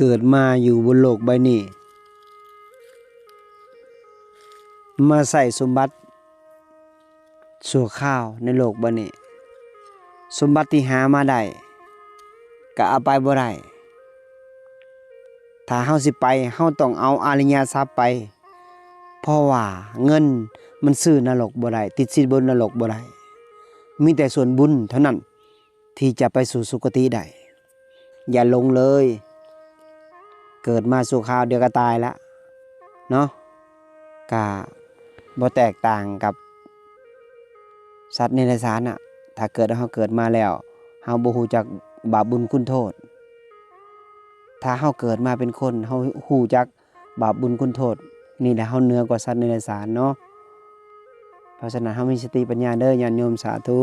ເກີດມາຢູ່ບົນໂລກໃບນີ້ ມາໃຊ້ສົມບັດຊົ່ວຄາວໃນໂລກໃບນີ້. ສົມບັດທີ່ຫາມາໄດ້ ກໍເອົາໄປບໍ່ໄດ້. ຖ້າເຮົາຊິໄປ ເຮົາຕ້ອງເອົາອະລິຍະຊັບໄປ, ເພາະວ່າເງິນມັນຊື້ນະລົກບໍ່ໄດ້, ຕິດສິນບົນນະລົກບໍ່ໄດ້. ມີແຕ່ສ່ວນບຸນເທົ່ານັ້ນ ທີ່ຈະໄປສູ່ສຸຄະຕິໄດ້. ຢ່າຫຼົງເລີຍ, ເກີດມາຊົ່ວຄາວດຽວກໍຕາຍລະເນາະ. ກະບໍ່ແຕກຕ່າງກັບສັດເນຍລະສານນະ. ຖ້າເກີດ ເຮົາເກີດມາແລ້ວ ເຮົາບໍ່ຮູ້ຈັກບາບບຸນຄຸນໂທດ. ຖ້າເຮົາເກີດມາເປັນຄົນ ເຮົາຮູ້ຈັກບາບບຸນຄຸນໂທດ, ນີ້ແຫຼະເຮົາເໜືອກວ່າສັດເນຍລະສານເນາະ. ເພາະສະນັ້ນ ເຮົາມີສະຕິປັນຍາເດີ ຍາດໂຍມ. ສາທຸ.